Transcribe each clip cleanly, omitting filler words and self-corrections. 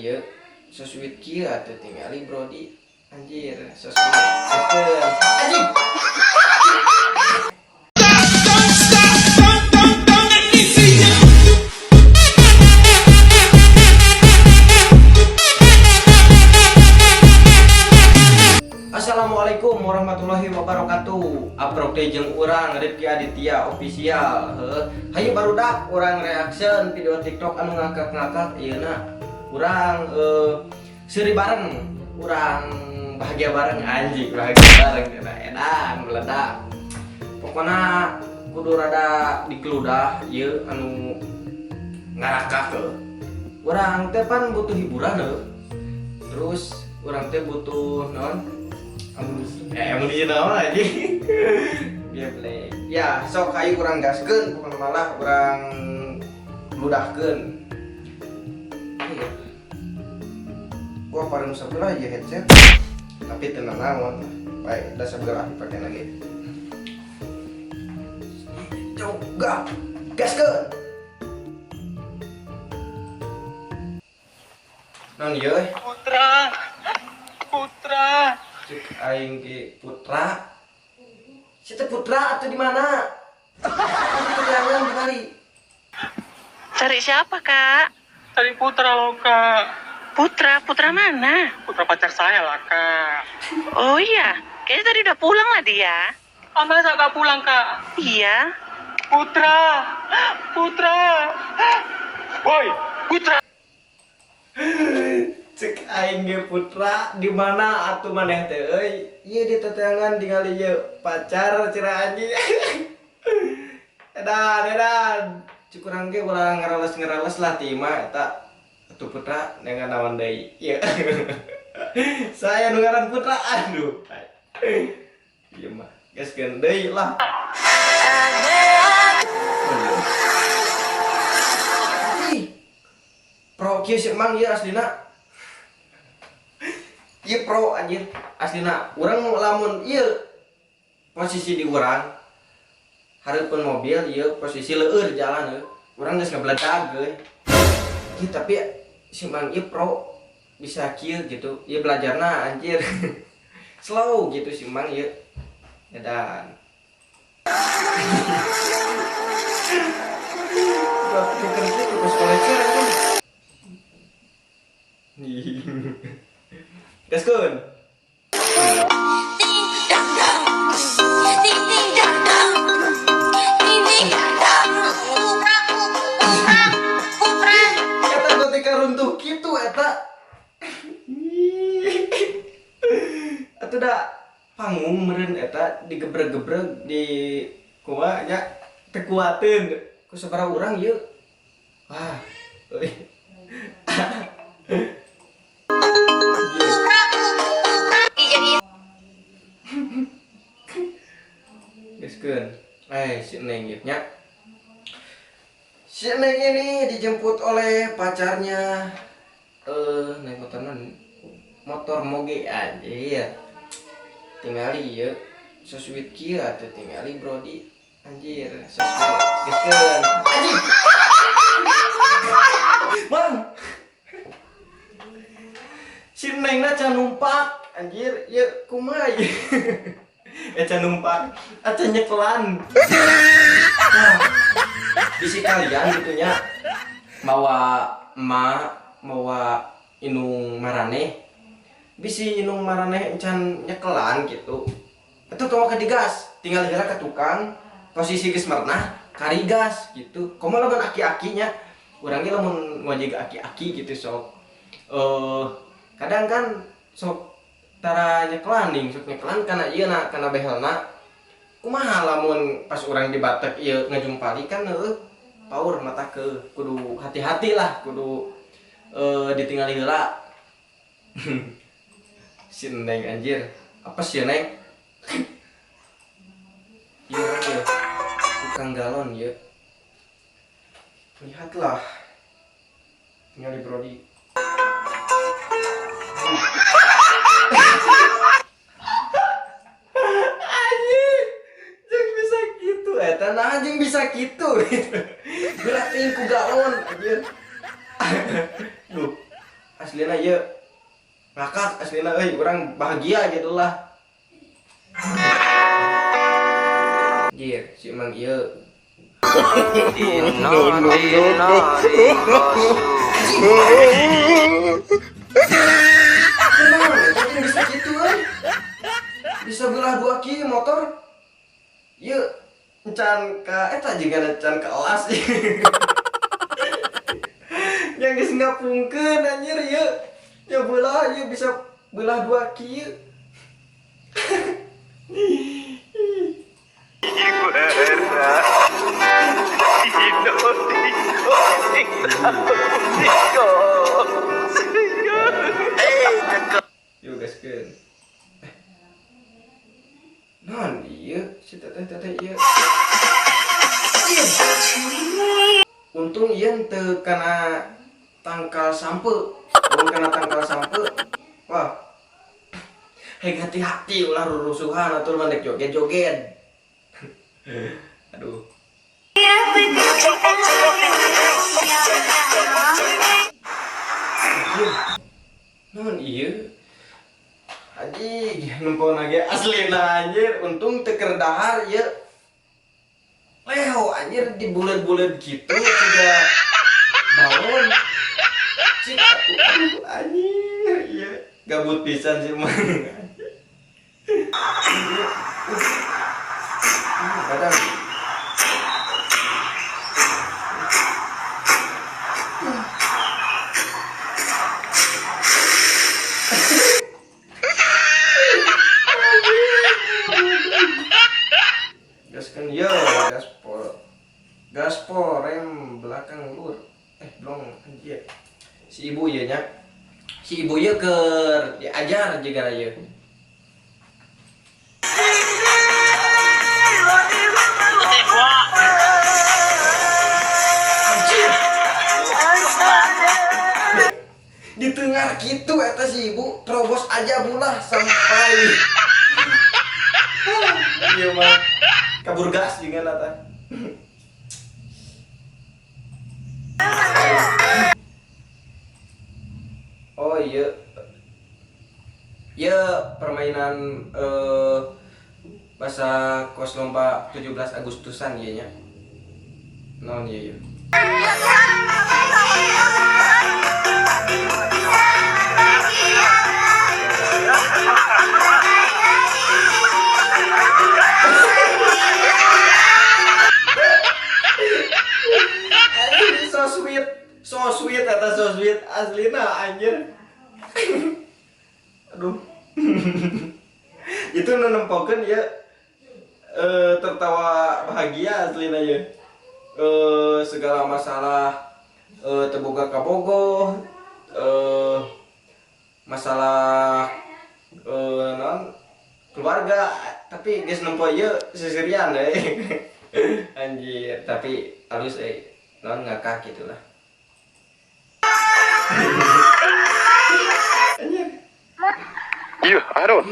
Ieu so sweet kieu atuh tingali Brody, anjir, so sweet. Anjing. Assalamualaikum warahmatullahi wabarakatuh. Aprok teh jeung urang Rifki Aditya Official. Heuh. Hayu barudak, urang reaction video TikTok anu ngakak-ngakak ieu na. Urang seuri bareng, urang bahagia bareng, anjing, bahagia bareng cenah, edan meledak. Pokona kudu rada dikeludah ieu anu ngarakak heuh. Urang teh pan butuh hiburan heuh. Terus urang teh butuh naon? Amunisi. Eh, amunisi naon, anjing? Geblek. Ya, sok ayo urang gaskeun, pokona malah urang ludahkeun. Iya. Gua paling sebelah ya headset. Tapi tenang naon. Baik, udah sebelah dipakai lagi. Coba gaskeun. Naon ieu euy? Putra, Putra. Cek aing ge Putra. Si teh Putra atau di mana? Keterangan kali. Cari siapa, Kak? Cari Putra loh, Kak. Putra, Putra mana? Putra pacar saya lah, Kak. Oh iya, kayaknya tadi udah pulang lah dia. Ah, masa gak pulang, Kak? Iya. Putra, Putra. Woi, Putra. Cek aing ge Putra di mana atuh maneh teh euy? Ieu di teteangan tingali ieu pacar cenah, anjing. Edan, edan. Cek urang ge urang ngereles-ngereles lah ti imah eta. Atuh Putra dengan naon deui? Ieu. Saya nu ngaran Putra, aduh. Ieu mah gaskeun deui lah. Ih. Pro kieu sih emang ieu aslina. Ieu pro anjir aslina. Urang lamun ieu posisi di urang hareupeun mobil ieu posisi leur jalan heuh. Urang geus ngebeledag euy. Ieu tapi si Mang ieu pro bisa kieu gitu. Ieu belajarna anjir. Slow gitu si Mang ieu. Edan. Gua pikir itu pas kolecer anjing. Gaskeun. Ding dang ding ding dang dang ding ding dang dang, Putra, Putra, Putra. Eta ketika runtuh kitu eta. Atuh da panggung meureun eta digebreg-gebreg di kumaha nya, teu kuateun. Ku sabaraha urang ieu? Wah. Euy. Putra, Putra dijadiin. Gaskeun. Eh, si Neng ieu nya. Si Neng ini dijemput oleh pacarnya. Eh, naik motor non? Motor moge, anjir. Tingali ieu so sweet kieu atuh tingali Brody. Anjir, so sweet. Gaskeun. Anjing. Mang. Si Nengna can numpak, anjir, ieu kumaha ieu? Eh, can numpak, acan nyekelan. Nah, bisi kalian gitu nya mawa emak, mawa indung maraneh, bisi indung maraneh encan nyekelan gitu. Itu tong ka digas, tinggal heula ka tukang, posisi geus merenah, karigas gitu. Komo lamun aki-akinya, urang ge lamun ngojek aki-aki gitu sok. Eh, kadang kan sok tara nyekelan nih, sok nyekelan kana ieu na, kana behelna. Kumaha lamun pas urang di Batek ieu ngajumpali kan heueuh power mata ke kudu hati-hati lah, kudu ditinggali heula. Si Neng anjir. Apa sih Neng? Iya iya. Tukang galon ya. Lihatlah. Tinggal di Brody. Anjing, jeung bisa gitu eta, nah anjing bisa gitu. Berarti ku galon anjir. Duh, asli. Aslina ieu ngakak aslina euy, urang bahagia gitu lah. Jir, si emang ieu. No, no, no. Kumaha eta teh bisa kitu euy? Bisa belah dua kieu motor. Ieu encan ka eta jeung encan ka elas. Yang geus ngapungkeun anjir ieu. Ya belah ieu bisa belah dua kieu. Yuk gaskeun. Naon ieu si teteh-teteh ieu. Untung ieu teu kana tangkal sampe. Mun kana tangkal sampe, wah. Hei, hati-hati ulah rurusuhan atuh mah dek joget-joget. Aduh. Ieu. Naon ieu? Anjing, nempona ge aslina anjir, untung teu keur dahar ieu. Leo anjir dibulet-bulet gitu juga balon. Cik atuh, aduh anjir ieu. Gabut pisan sih mah. Kadang gaskan yo, gaspol. Gaspol rem belakang lur. Blong anjir. Si ibu ieu nya. Si ibu ieu keur diajar jiga ieu. Anjir. Di tengah gitu eta si ibu terobos aja bulah sampai. Iya mah kabur gas juga eta. Oh iya. Iya permainan bahasa kos lomba 17 Agustusan ieu nya. Naon ieu ieu? Anjir, so sweet, so sweet eta so sweet aslina anjir. Aduh. Itu nu nempokeun ya tertawa bahagia aslina ya. Segala masalah teu boga kabogoh, masalah naon keluarga, tapi geus nempo ieu seserian euy. Anjir, tapi halus euy. Naon ngakak gitulah. Anjir. Iya, Aaron.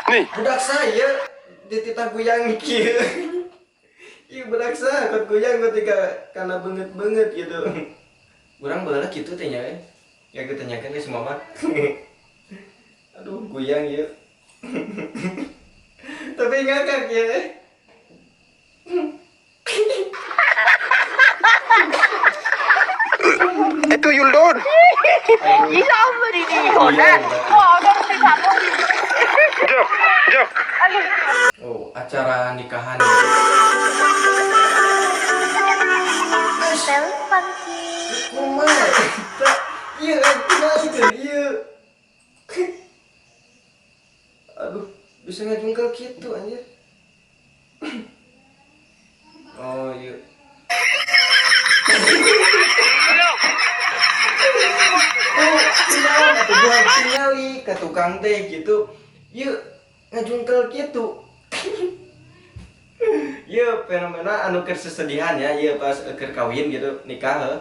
Nih. Budak saya dititah guyang kieu. Ieu budak saya kot guyang ketika karena beungeut-beungeut gitu. Urang baheula kitu teh nya euy. Ya kita tanyakeun ke si mama. Aduh, guyang ieu. Tapi ngakak ya. Itu Yuldon. Guyang. Jok, jok. Oh, acara nikahan. Kumaha eta? Ieu kumaha itu ieu. Aduh, bisa ngajungkel kitu anjir. Oh, iya. Oh, kunaon atuh gua tingali ka tukang teh gitu. Ieu ngajungkel kitu. Ieu fenomena anu keur sesedihan ya, ieu pas keur kawin gitu, nikah heuh.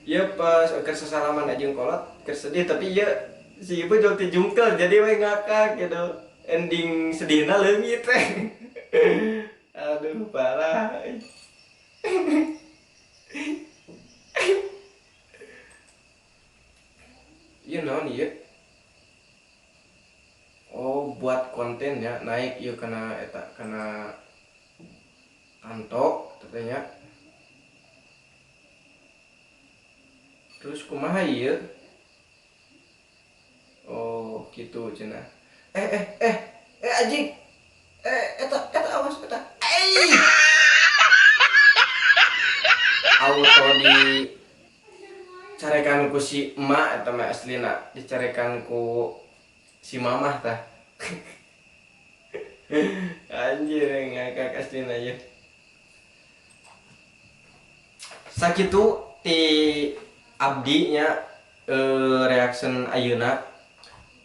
Ieu pas keur sesalaman jeung kolot, keur sedih tapi ieu si ibu jauh ti jungkel jadi we ngakak gitu. Ending sedihna leungit teh. Aduh, parah. Ieu naon ieu? Oh, buat konten ya, naik ieu kana eta, kana kantok katanya. Terus kumaha ieu? Oh, gitu cenah. Eh eh eh eh anjing. Eh, eta eta, awas eta. Eh. Auto di carekan ku si emak eta mah, aslina dicarekan ku si mamah tah. Anjir, ngakak aslina ya. Sakitu ti abdi nya, reaction ayeuna.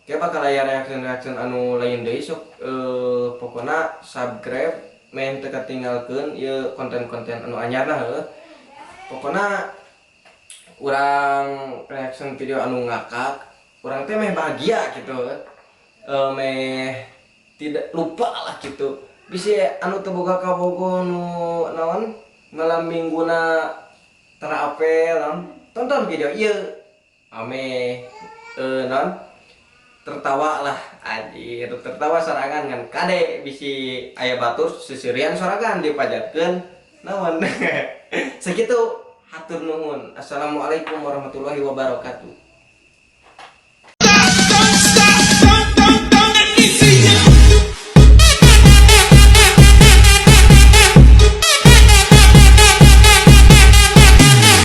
Kayak bakal aya reaction-reaction anu lain deui sok, pokona subscribe meh teu katinggalkeun ieu konten-konten anu anyarna heuh. Pokona urang reaction video anu ngakak, urang teh meh bahagia gitu. Meh tidak lupa lah gitu. Bisi anu teu boga kabogoh nu naon malam mingguna tara apel naon, tonton video ieu ameh naon tertawa lah, anjir, tertawa sorangan kan kade bisi aya batur seserian sorangan dipajarkeun naon. Segitu, hatur nuhun. Assalamualaikum warahmatullahi wabarakatuh.